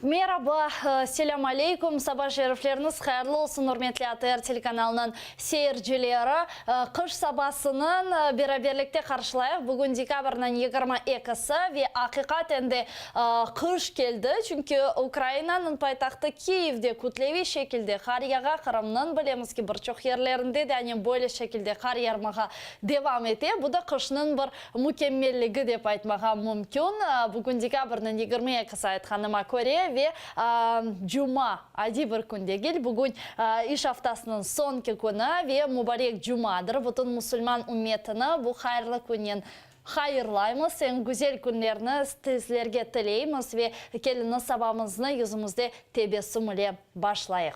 Meraba, selâm aleyküm, saba şerifleriniz hayırlı olsun, ürmetli ATR telekanalınıñ seyircileri. Qış sabasınıñ beraberlikte qarşılayıq. Bugün dekabrniñ 22-si ve aqiqaten de qış keldi, çünki Ukrainanıñ paytahtı Kiyevde kütleviy şekilde qar yağa, Qırımnıñ, bilemiz ki, bir çoq yerlerinde de ane böyle şekilde qar yarmağa devam ete. Bu da qışnıñ bir mükemmelligi dep aytmağa mümkün. Bugün dekabrniñ 22-si aytqanıma köre ve cuma, adiy bir kün degil, bugün iş aftasınıñ soñki künü ve mubarek cumadır. Bütün musulman ümmetini bu hayırlı künnen hayırlaymız, eñ güzel künlerni sizlerge tileymiz ve keliñiz sabamıznı yüzümizde tebessüm ile başlayıq.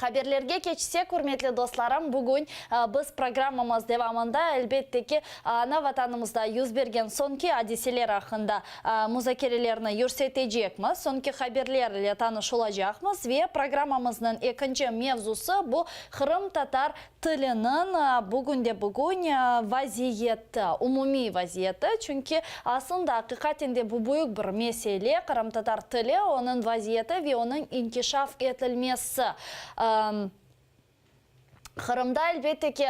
Haberlerge keçsek, ürmetli dostlarım, bugün biz programmamız devamında, elbette ki, ana Vatanımızda yüz bergen soñki adiseler aqqında muzakerelerni yürsetecekmiz, soñki haberler ile tanış olacaqmız ve programmamıznıñ ekinci mevzusı bu qırımtatar tiliniñ bugünde-bugün vaziyeti, umumiy vaziyeti, çünki aslında, aqiqaten de bu büyük bir mesele, qırımtatar tili, onıñ vaziyeti ve onıñ inkişaf etilmesi. Qırımda, elbette ki,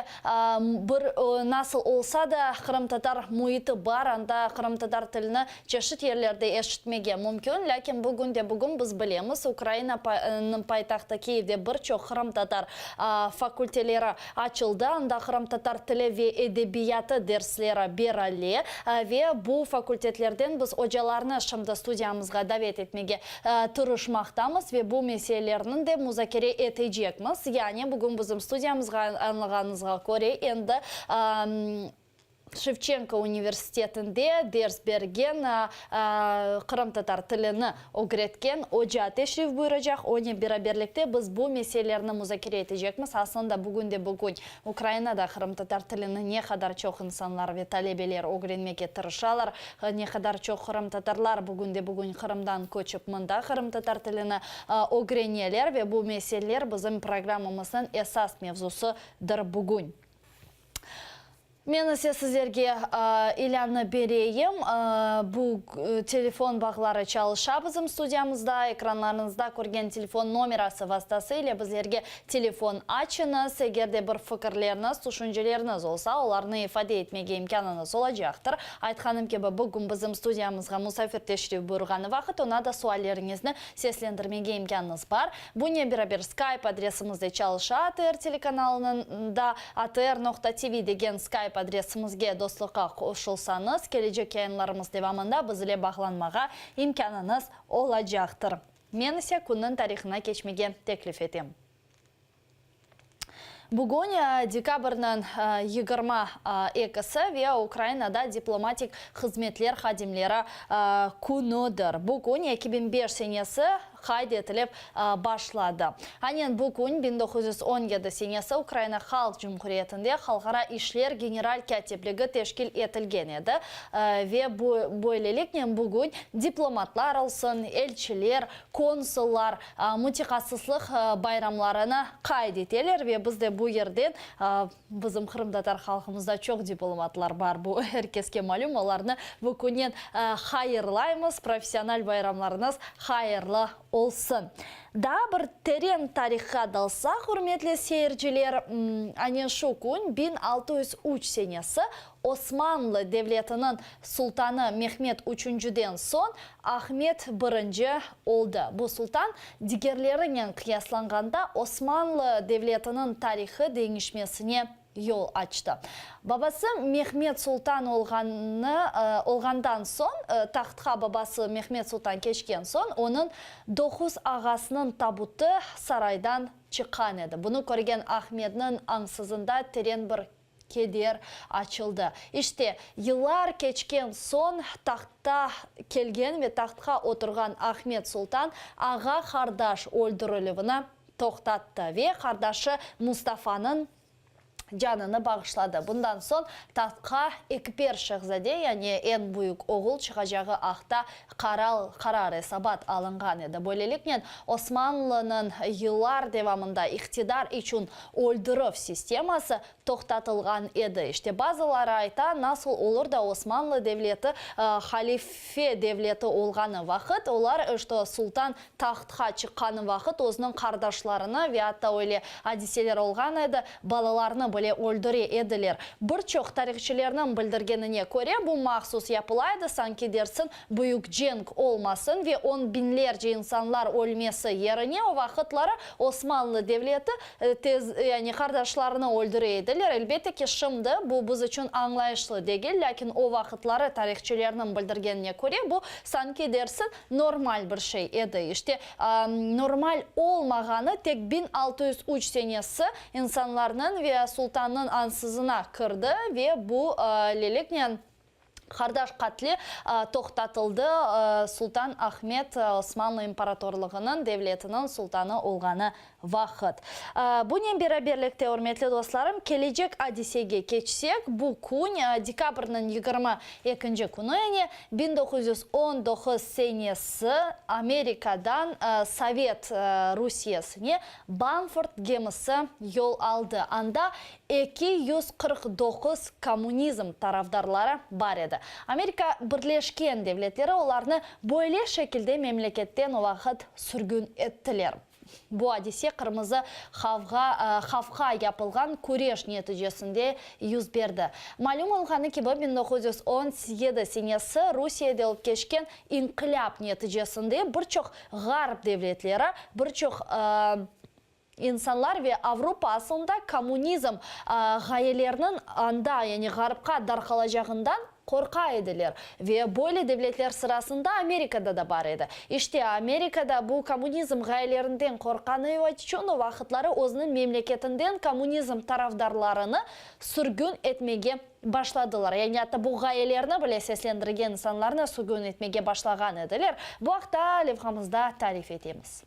bir nasıl olsa da, qırımtatar müiti bar, anda qırımtatar tilini çeşit yerlerde eşitmege mümkün, lâkin bugünde-bugün biz bilemiz, Ukrainanıñ paytahtı Kiyevde bir çoq qırımtatar fakülteleri açıldı, anda qırımtatar tili ve edebiyatı dersleri berile ve bu fakültetlerden biz ocalarnı şimdi studiyamızğa davet etmege tırışmaqtamız ve bu meselelerni de muzakere etecekmiz. Yani bugün bizim studiyamızğa, añlağanıñızğa köre, endi Şevçenko universitetinde ders bergen, qırımtatar tilini ögretken oca teşrif buyuracaq. Onen beraberlikte biz bu meselelerni muzakere etecekmiz. Aslında, bugünde-bugün Ukrainada qırımtatar tilini ne qadar çoq insanlar ve talebeler ögrenmege tırışalar, ne qadar çoq qırımtatarlar bugünde-bugün Qırımdan köçip mında qırımtatar tilini ögreneler ve bu meseleler bizim programmamıznıñ esas mevzusıdır bugün. Men ise sizlerge ilânnı bereyim. Bu telefon bağları çalışa bizim studiyamızda. Ekranlarıñızda körgen telefon nomerası vastası ile bizlerge telefon açıñız. Eger de bir fikirleriñiz, tüşünceleriñiz olsa, olarnı ifade etmege imkânıñız olacaqtır. Aytqanım kibi, bugün bizim studiyamızğa musafir teşrif buyurğanı vaqıt oña da sualleriñizni seslendirmege imkânıñız bar. Bunen beraber Skype adresimiz de çalışa, ATR telekanalınıñ da atr noqta tv degen Skype adresimizge dostluqqa qoşulsañız, kelecek yayınlarımız devamında biz ile bağlanmağa imkânıñız olacaqtır. Men ise künniñ tarihına keçmege teklif etem. Bugün dekabrniñ 22-si ve Ukrainada diplomatik hızmetler hadimleri künüdir. Bu kün 2005 senesi qayd etilip başladı. Anen bu kün 1917 senesi Ukraina Halq Cumhuriyetinde Halqara işler general kâtipligi teşkil etilgen edi ve böyleliknen bugün diplomatlar olsun, elçiler, konsullar mütehassıslıq bayramlarını qayd eteler ve biz de bu yerden, bizim qırımtatar halqımızda çoq diplomatlar bar, bu er keske malüm, olarnı bu künnen hayırlaymız, professional bayramlarıñız hayırlı olsun. Daa bir teren tarihqa dalsaq, ürmetli seyirciler, ane şu kün, 1603 senesi, Osmanlı devletiniñ sultanı Mehmet üçünciden soñ Ahmet birinci oldı. Bu sultan, digerlerinen qıyaslanğanda, Osmanlı devletiniñ tarihı deñişmesine yol açtı. Babası Mehmet sultan olğanı olğandan soñ, tahtqa babası Mehmet sultan keçken soñ, onıñ doquz ağasınıñ tabutı saraydan çıqqan edi. Bunı körgen Ahmetniñ añsızında teren bir Keder açıldı. İşte, yıllar keçken soñ tahtta kelgen ve tahtqa oturğan Ahmet Sultan ağa-qardaş öldürilüvini toqtattı ve qardaşı Mustafanıñ. Canını bağışladı. Bundan soñ tahtqa Ekber şehzade, yani eñ büyük oğul çıqacağı aqta qaral, qarar, esabat alınğan edi. Böyleliknen, Osmanlınıñ yıllar devamında iqtidar içün öldürüv sisteması toqtatılğan edi. İşte, bazıları ayta, nasıl olur da Osmanlı devleti halife devleti olğanı vaqıt, olar, işte, sultan Tahtqa çıqqanı vaqıt özüniñ qardaşlarını ve atta öyle adiseler olğan edi, balalarını bile öldüre ediler. Bir çoq tarihçilerniñ bildirgenine köre, bu mahsus yapıla edi, sanki dersin büyük cenk olmasın ve on biñlerce insanlar ölmesi yerine o vaqıtları Osmanlı devleti tez, yani qardaşlarını öldüre ediler. Elbette ki, şimdi bu biz içün añlayışlı degil, lâkin o vaqıtları tarihçilerniñ bildirgenine köre, bu sanki dersin Normal bir şey edi. İşte, normal olmağanı tek 1603 senesi insanlarnıñ ve sultannıñ añsızına kirdi ve bu leliknen qardaş qatli toqtatıldı, Sultan Ahmed Osmanlı imparatorlığınıñ devletiniñ sultanı olğanı vaqıt. Bunen beraberlikte, ürmetli dostlarım, kelecek adisege keçsek, bu kün, dekabrniñ 22 künü, yani 1919 senesi, Amerikadan Sovet Rusiyesine Bamford gemisi yol aldı. Anda 249 kommunizm tarafdarları bar edi. Amerika Birleşken Devletleri olarnı böyle şekilde memleketten o vaqıt sürgün ettiler. Bu adise qırmızı havğa, havqa yapılğan küreş neticesinde yüz berdi. Malüm olğanı kibi, 1917 senesi Rusiyede olıp keçken inqilâp neticesinde bir çoq ğarp devletleri, bir çoq insanlar ve Avropa aslında kommunizm ğayeleriniñ anda, yani ğarpqa darqalacağından Qorqa ediler. Ve böyle devletler sırasında Amerikada da bar edi. İşte, Amerikada bu kommunizm ğayelerinden qorqqanı içün o vaqıtları özüniñ memleketinden kommunizm tarafdarlarını sürgün etmege başladılar. Yani atta bu ğayelerni bile seslendirgen insanlarnı sürgün etmege başlağan ediler. Bu aqta levhamızda tarif etemiz.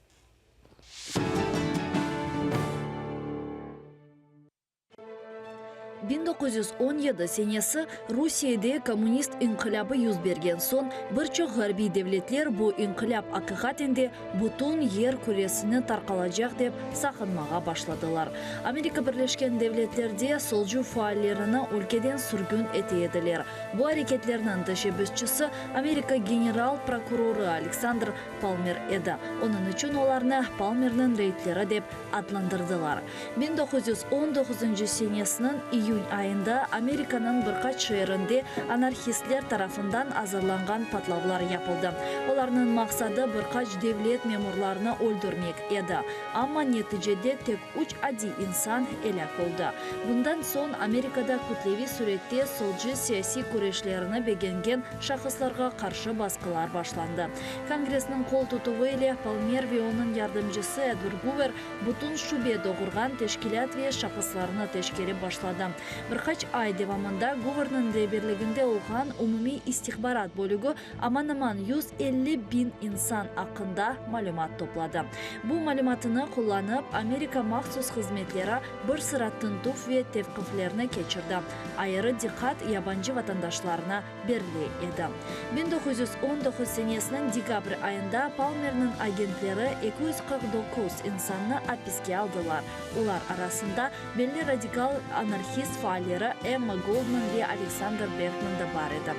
1917 senesi Rusiyede kommunist inqilâbı yüz bergen soñ, bir çoq ğarbiy devletler bu inqilâp aqiqaten de bütün yer küresine tarqalacaq dep saqınmağa başladılar. Amerika Birleşken Devletlerde solcu faallerini ülkeden sürgün ete ediler. Bu areketlerniñ teşebbüsçisi Amerika general prokurorı Aleksandr Palmer edi. Onıñ içün olarnı Palmerniñ reydleri dep adlandırdılar. 1919 senesiniñ iyün ayında Amerikanıñ bir qaç şeerinde anarhistler tarafından azırlanğan patlavlar yapıldı. Olarnıñ maqsadı bir qaç devlet memurlarını öldürmek edi, amma neticede tek üç adiy insan elâk oldı. Bundan soñ Amerikada kütleviy sürette solcı siyasiy küreşlerini begengen şahıslarğa qarşı basqılar başlandı. Kongressniñ qol tutuvı ile Palmer ve onıñ yardımcısı Edward Guver bütün şübe doğurğan teşkilât ve şahıslarnı teşkerip başladı. Bir qaç ay devamında Guverniñ reberliginde olğan Umumiy istihbarat bölügi aman-aman 150 biñ insan aqqında malümat topladı. Bu malümatını qullanıp, Amerika mahsus hızmetleri bir sıra tintüv ve tevqiflerni keçirdi. Ayırı diqqat yabancı vatandaşlarına berile edi. 1919 senesiniñ dekabr ayında Palmerniñ agentleri 249 insannı apiske aldılar, olar arasında belli radikal anarhist faalleri Emma Goldman ve Aleksandr Berkman da bar edi.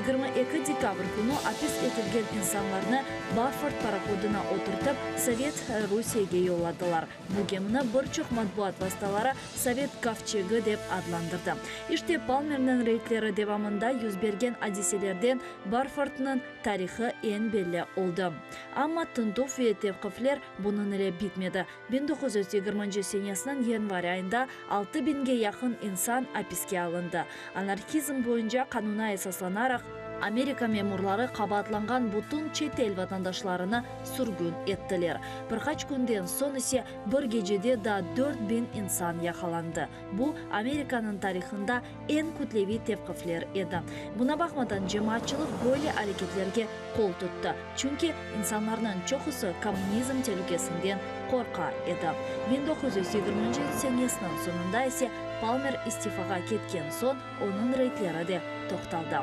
22 dekabr künü apis etilgen insanlarnı Bafford parohodına oturtıp, Sovet Rusiyege yolladılar. Bu gemini bir çoq matbuat vastaları Sovet kovçegi dep adlandırdı. İşte, Palmerniñ reydleri devamında yüz bergen adiselerden Barfordnıñ tarihı eñ belli oldı. Amma tintüv ve tevqifler bunıñ ile bitmedi. 1920 senesiniñ yanvar ayında altı biñge yaqın insan apiske alındı. Anarhizm boyunca qanuna esaslanaraq, Amerika memurları qabaatlanğan bütün çetel vatandaşlarını sürgün ettiler. Bir qaç künden soñ ise bir gecede daa 4000 insan yaqalandı. Bu, Amerikanıñ tarihında eñ kütleviy tevqifler edi. Buna baqmadan, cemaatçılıq böyle areketlerge qol tuttı, çünki insanlarnıñ çoqusı kommunizm telükesinden qorqa edi. 1920 senesiniñ soñunda ise. Palmer istifağa ketken soñ onıñ reydleri de toqtaldı.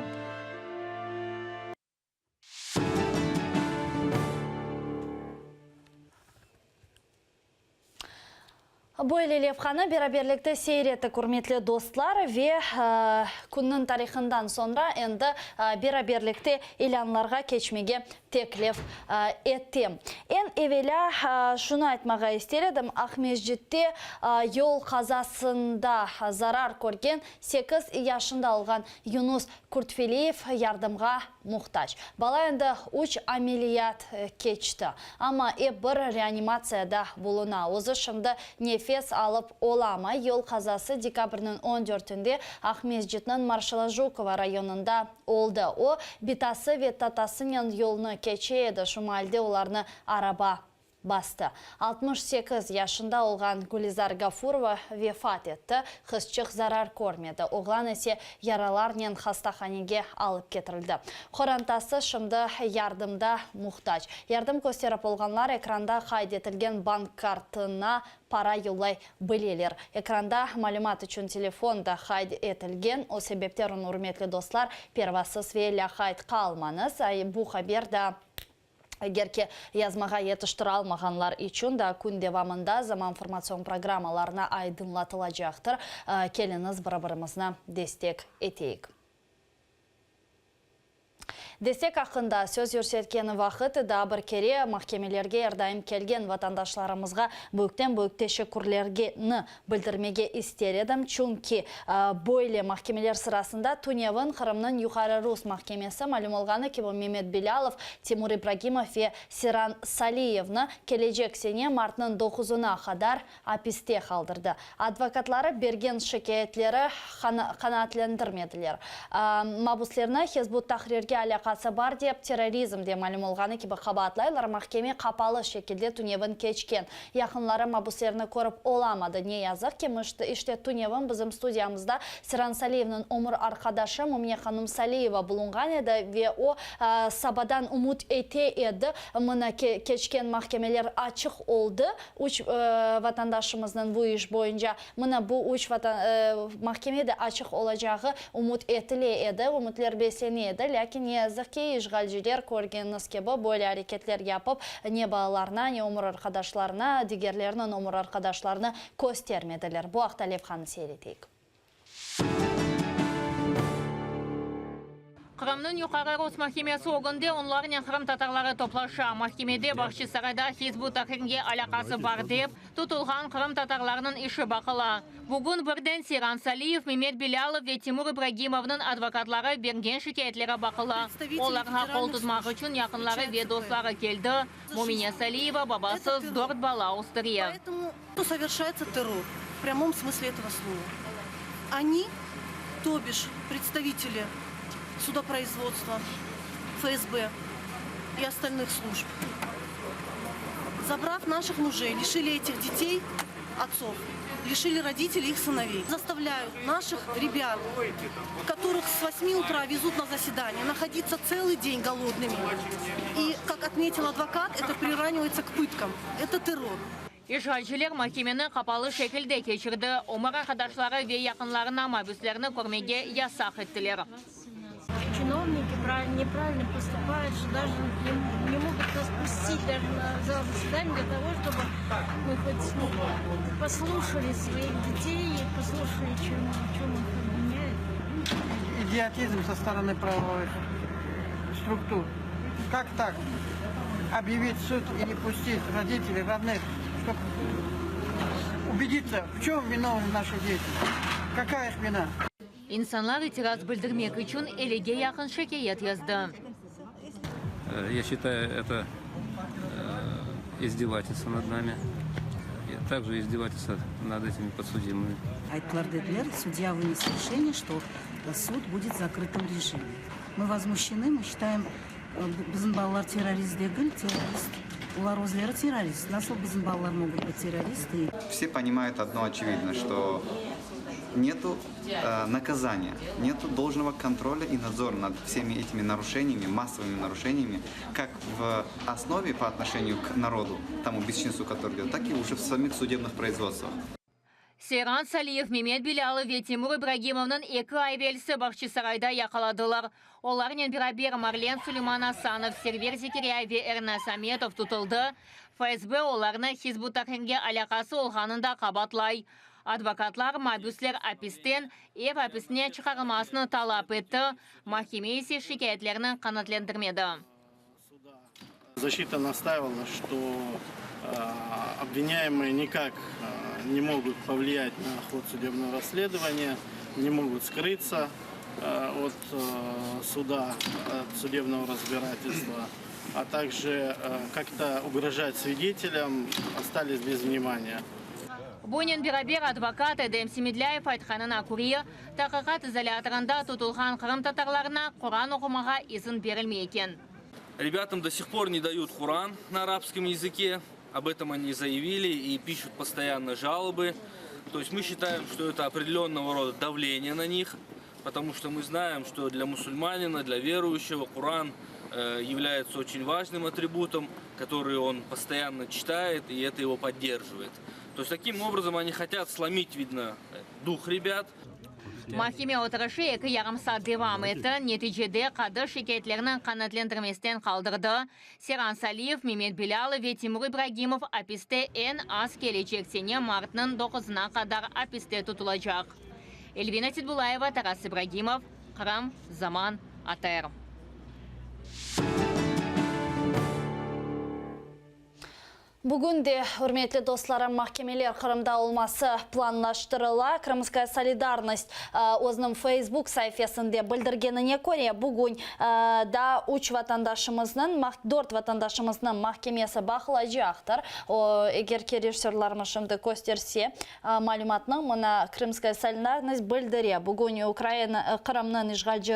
Böyle levhanı beraberlikte seyir ettik, ürmetli dostlar, ve künniñ tarihından soñra endi beraberlikte ilânlarğa keçmege teklif ettim. Eñ evelâ şunı aytmağa ister edim, Aqmescitte yol qazasında zarar körgen sekiz yaşında olğan Yunus Kurtveliyev yardımğa muhtac. Bala endi üç ameliyat keçti, amma ep bir reanimatsiyada buluna. Özü şimdi nefes alıp olamay. Yol qazası dekabrniñ on dörtünde Aqmescitniñ Marşala Jukova rayonında oldı. O, bitası ve tatasınen yolnı keçe edi, şu maalde olarnı araba bastı. 68 yaşında olğan Gülizar Gafurova vefat etti, qızçıq zarar körmedi, oğlan ise yaralarnen hastahanege alıp ketirildi. Qorantası şimdi yardımda muhtac. Yardım kösterip olğanlar ekranda qayd etilgen bank kartına para yollay bileler. Ekranda malümat içün telefon da qayd etilgen, o sebepten, ürmetli dostlar, pervasız ve lâqayd qalmañız. Bu haber da Eger ki, yazmağa yetiştiralmağanlar içün da kün devamında Zaman formatsion programmalarına aydınlatılacaqtır. Keliñiz, bir-birimizni destek eteyik. Destek aqqında söz yürsetken vaqıt daa bir kere mahkemelerge er daim kelgen vatandaşlarımızğa büyükten-büyük teşekkürlergeni bildirmege ister edim, çünki böyle mahkemeler sırasında tünevin Qırımnıñ Yuqarı Rus mahkemesi, malüm olğanı kibi, Memet Belâlov, Timur İbragimov ve Seyran Saliyevni kelecek sene martnıñ doquzına qadar apiste qaldırdı. Advokatları bergen şikâyetleri qanaatlendirmediler. Mabuslerni Hizb ut-Tahrirge alâqası bar dep, terrorizmde, malüm olğanı kibi, qabaatlaylar. Mahkeme qapalı şekilde tünevin keçken. Yaqınları mabuslerni körip olamadı. Ne yazıq ki, işte tünevin bizim studiyamızda Seyran Saliyevniñ ömür arqadaşı Mümine hanım Saliyeva bulunğan edi ve o, sabadan ümüt ete edi, mına, keçken mahkemeler açıq oldı üç vatandaşımıznıñ bu iş boyunca, mına bu üç mahkeme de açıq olacağı ümüt etile edi, ümütler beslene edi, lâkin ne yazıq ki, işğalciler, körgeniñiz kibi, böyle areketler yapıp, ne balalarına, ne ömür arqadaşlarına, digerleriniñ ömür arqadaşlarına köstermediler. Bu aqta levhanı seyir eteyik. Qırımnıñ Yuqarı Rus mahkemesi ögünde onlarnen qırımtatarları toplaşa. Mahkemede Bağçasarayda Hizb ut-Tahrirge alâqası bar dep, tutulğan qırımtatarlarnıñ işi baqıla. Bugün birden Seyran Saliyev, Memet Belâlov ve Timur İbragimovnıñ advokatları bergen şikâyetleri baqıla. Olarğa qol tutmaq içün yaqınları ve dostları keldi. Mümine Saliyeva babasız dört bala östüre. В прямом смысле этого слова. Они, то бишь представители судопроизводства, ФСБ и остальных служб, забрав наших мужей, лишили этих детей отцов, лишили родителей их сыновей. Заставляют наших ребят, которых с 8 утра везут на заседание, находиться целый день голодными. И, как отметил адвокат, это приравнивается к пыткам. Это террор. İşğalciler mahkemeni qapalı şekilde keçirdi, ömür arqadaşları ve yaqınlarına mabüslerni körmege yasaq ettiler. Чиновники неправильно поступают, что даже не могут нас пустить даже на зал заседаний для того, чтобы мы хоть послушали своих детей и послушали, чем, в чем их обвиняют. Идиотизм со стороны правовых структур. Как так? Объявить суд и не пустить родителей, родных, чтобы убедиться, в чем виновны наши дети, какая их вина. İnsanlar itiraz bildirmek içün ellige yaqın şikâyet yazdı. Я считаю, это издевательство над нами. И также издевательство над этими подсудимыми. Ayttılar dediler, судья вынес решение, что суд будет в закрытом режиме. Мы возмущены, мы считаем, bizim balalar terrorist degil, terrorist, olar özleri terrorist. Nasıl bizim balalar могут быть террористы? Все понимают одно очевидно, что нету наказания, нету должного контроля и надзора над всеми этими нарушениями, массовыми нарушениями, как в основе по отношению к народу, тому бесчинству, которое идет, так и уже в самих судебных производствах. Seyran Saliyev, Memet Bilâlov ve Timur İbragimovnıñ eki ay evelsi Bağçasarayda yaqaladılar. Olarnen beraber Marlen Suleyman Asanov, Server Zekiryayev ve Ernes Ametov tutuldı. FSB olarnı Hizb ut-Tahrirge alâqası olğanında qabaatlay. Advokatlar mabüsler apisten ev apisine çıqarılmasını talap etti, mahkeme ise şikâyetlerni qanaatlendirmedi. Защита настаивала, что обвиняемые никак не могут повлиять на ход судебного расследования, не могут скрыться от суда, от судебного разбирательства, а также как-то угрожать свидетелям, остались без внимания. Bunen beraber, advokat Edem Semedlâyev aytqanına köre, taqiqat izolâtorında tutulğan qırımtatarlarına Quran oqumağa izin berilmey eken. Ребятам до сих пор не дают Куран на арабском языке, об этом они заявили и пишут постоянно жалобы. То есть мы считаем, что это определенного рода давление на них, потому что мы знаем, что для мусульманина, для верующего Куран э, является очень важным атрибутом, который он постоянно читает, и это его поддерживает. То есть таким образом они хотят сломить, видно, дух ребят. Mahkeme oturışı eki yarım saat devam etti, neticede qadı şikâyetlerni qanaatlendirmezden qaldırdı. Seyran Saliyev, Memet Bilâlov ve Timur İbragimov apiste eñ az kelecek sene martnıñ doquzına qadar apiste tutulacaq. Elvina Seitbullayeva, Taras İbragimov, Qırım, Zaman, ATR. Bugün de, ürmetli dostlarım, mahkemeler Qırımda olması planlaştırıla. Krımskaya solidarnost özüniñ Facebook saifesinde bildirgenine köre, bugün daa üç vatandaşımıznıñ, dört vatandaşımıznıñ mahkemesi baqılacaqtır. O, eger ki rejissörlarımız şimdi kösterse malümatnı, mına Krımskaya solidarnost bildire, bugün Ukraina, Qırımnıñ işğalci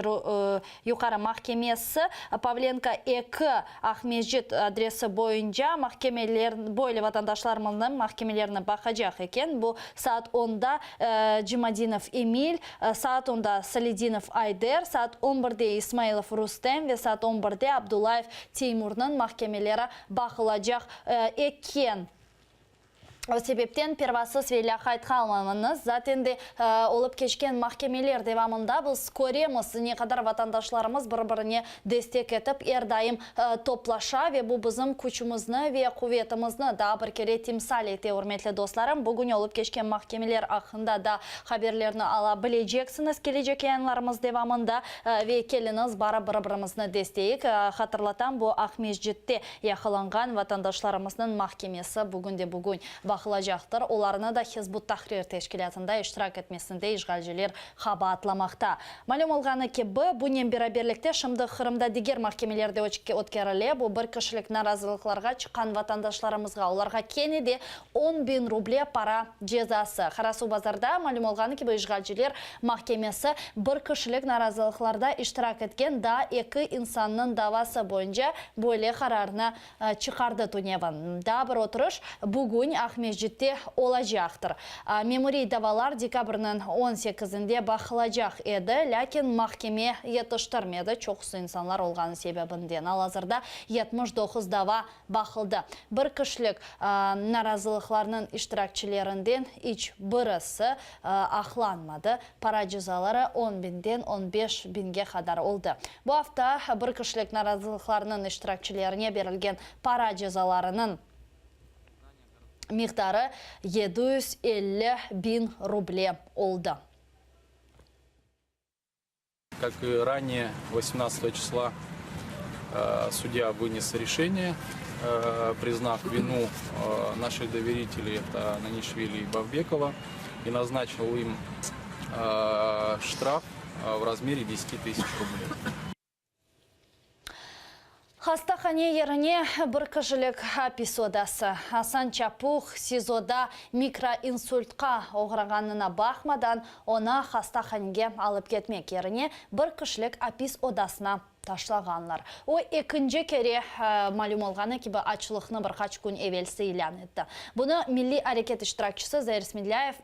Yuqarı mahkemesi Pavlenko 2, Aqmescit adresi boyunca mahkemeler, böyle vatandaşlarımıznıñ mahkemelerini baqacaq eken. Bu saat onda Cimadinov Emil, saat onda Saledinov Ayder, saat on birde İsmailov Rustem ve saat on birde Abdullayev Teymurnıñ mahkemeleri baqılacaq eken. O sebepten pervasız ve lâqayt qalmañız. Zaten de, olıp keçken mahkemeler devamında biz köremiz, ne qadar vatandaşlarımız bir-birine destek etip, er daim toplaşa ve bu bizim küçümizni ve quvetimizni daa bir kere timsal ete, ürmetli dostlarım. Bugün olıp keçken mahkemeler aqqında da haberlerni ala bileceksiñiz kelecek yayınlarımız devamında. Ve keliñiz, barıp bir-birimizni desteyik. Hatırlatam, bu Aqmescitte Yaqalanğan vatandaşlarımıznıñ mahkemesi bugün de bugün baqılacaqtır. Olarnı da Hizb ut-Tahrir teşkilâtında iştirak etmesinde işğalciler qabaatlamaqta. Malüm olğanı kibi, bunen beraberlikte şimdi Qırımda diger mahkemeler de ötkerile. Bu bir kişilik narazılıqlarğa çıqqan vatandaşlarımızğa, olarğa kene de 10.000 ruble para cezası. Qarasuvbazarda, malüm olğanı kibi, işğalciler mahkemesi bir kişilik narazılıqlarda iştirak etken daa eki insannıñ davası boyunca böyle qararnı çıqardı tünevin. Daa bir oturış bugün Aqmescitte olacaqtır. Memuriy davalar dekabrniñ on sekizinde baqılacaq edi, lâkin mahkeme yetiştirmedi, çoqusı insanlar olğanı sebebinden. Al-azırda 79 dava baqıldı. Bir kişilik narazılıqlarnıñ iştirakçilerinden iç birisi aqlanmadı. Para cezaları on biñden on beş biñge qadar oldı. Bu afta bir kişilik narazılıqlarnıñ iştirakçilerine berilgen para cezalarınıñ miqdarı 750 biñ ruble oldı. Как и ранее, 18 числа судья вынес решение, признав вину наших доверителей, это Нанишвили и Бавбекова, и назначил им штраф в размере 10 тысяч рублей. Hastahane yerine bir kişilik apis odası. Asan Çapuh SİZOda mikroinsultqa oğrağanına baqmadan, onı hastahanege alıp ketmek yerine bir kişilik apis odasına taşlağanlar. O, ekinci kere, malüm olğanı kibi, açlıqnı bir qaç kün evelsi ilân etti. Bunı milliy areket iştirakçisi Zair Smedlâyev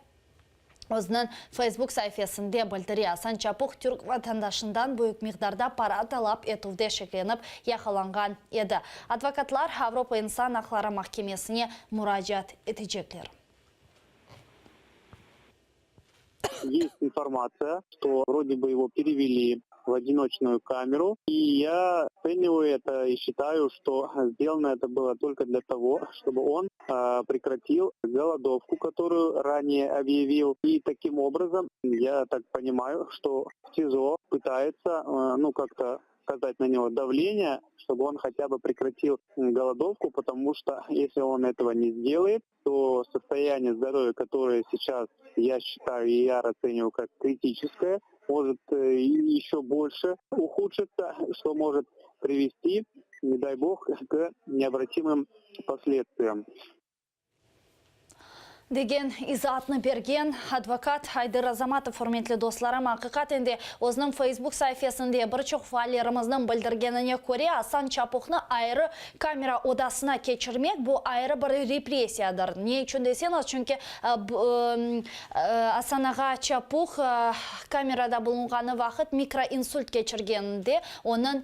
özüniñ Facebook saifesinde bildire. Asan Çapuh türk vatandaşından büyük miqdarda para talap etüvde şeklenip yaqalanğan edi. Advokatlar Avropa insan aqları mahkemesine muracaat etecekler. Есть информация, что вроде бы его перевели в одиночную камеру. И я оцениваю это и считаю, что сделано это было только для того, чтобы он э, прекратил голодовку, которую ранее объявил. И таким образом, я так понимаю, что СИЗО пытается, э, ну, как-то оказать на него давление, чтобы он хотя бы прекратил голодовку, потому что если он этого не сделает, то состояние здоровья, которое сейчас я считаю и я расцениваю как критическое, может э, еще больше ухудшиться, что может привести, не дай бог, к необратимым последствиям. Degen izaatnı bergen advokat Ayder Azamatov, ürmetli dostlarım, aqiqaten de özüniñ Facebook saifesinde bir çoq faallerimizniñ bildirgenine köre, Asan Çapuhnı ayrı kamera odasına keçirmek, bu ayrı bir repressiyadır. Ne içün deseñiz, çünki Asan ağa Çapuh kamerada bulunğanı vaqıt mikroinsult keçirgeninde onıñ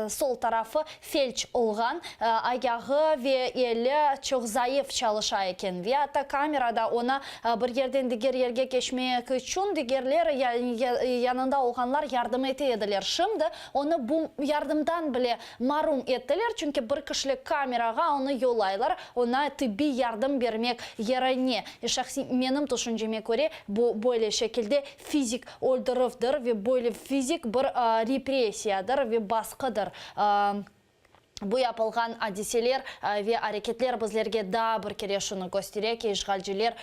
sol tarafı felç olğan, ayağı ve eli çoq zayıf çalışa eken ve atta kamerada oña bir yerden diger yerge keçmek içün digerler, yani yanında olğanlar yardım ete ediler. Şimdi onı bu yardımdan bile marum ettiler, çünki bir kişilik kamerağa onı yollaylar, oña tibbiy yardım bermek yerine. Şahsiy menim tüşünceme köre, bu böyle şekilde fizik öldürüvdir ve böyle fizik bir repressiyadır ve basqıdır. Bu yapılğan adiseler ve areketler bizlerge daa bir kere şunı köstere ki, işğalciler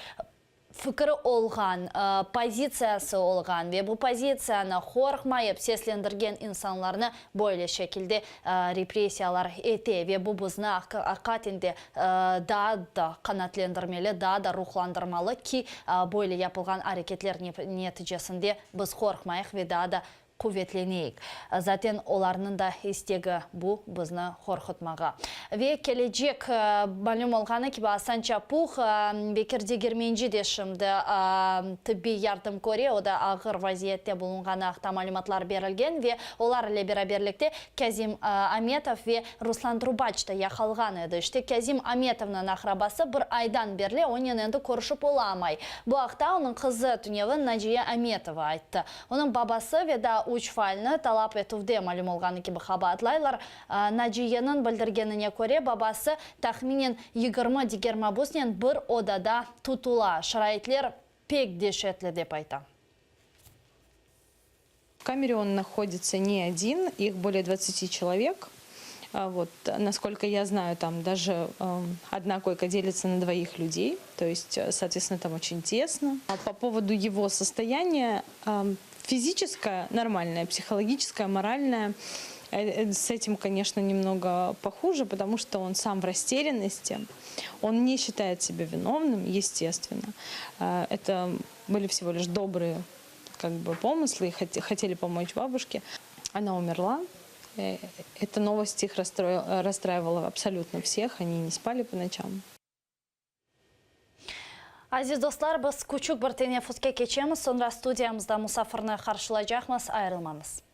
fikri olğan, pozitsiyası olğan ve bu pozitsiyanı qorqmayıp seslendirgen insanlarnı böyle şekilde repressiyalar ete ve bu bizni aqiqaten de daa da qanaatlendirmeli, daa da ruhlandırmalı ki, böyle yapılğan areketler neticesinde biz qorqmayıq ve daa da quvetleneyik. Zaten olarnıñ da istegi bu, bizni qorqutmağa. Ve kelecek, malüm olğanı kibi, Asan Çapuh, Bekir Degermenci de şimdi tıbbiy yardım köre, o da ağır vaziyette bulunğanı aqta malümatlar berilgen ve olar ile beraberlikte Kâzim Ametov ve Ruslan Trubaç da yaqalğan edi. İşte, Kâzim Ametovnıñ aqrabası bir aydan berli onen endi körüşip olamay. Bu aqta onıñ qızı tünevin Naciye Ametova ayttı. Onıñ babası ve daa üç faalni talap etüvde malüm olğanı kibi qabaatlaylar. Naciyeniñ bildirgenine köre, babası tahminen 20 diger mabusnen bir odada tutula. Şaraitler pek deşetli, dep ayta. В камере он находится не один, их более 20 человек. Вот, насколько я знаю, там даже одна койка делится на двоих людей, то есть, соответственно, там очень тесно. А по поводу его состояния, физическое нормальное, психологическое, моральное, э, э, с этим, конечно, немного похуже, потому что он сам в растерянности, он не считает себя виновным, естественно. Это были всего лишь добрые как бы помыслы, и хотели помочь бабушке. Она умерла. Э, эта новость их расстраивала абсолютно всех, они не спали по ночам. Aziz dostlar, biz küçük bir teneffüske keçemiz, soñra studiyamızda musafirni qarşılaycaqmız, ayırılmañız.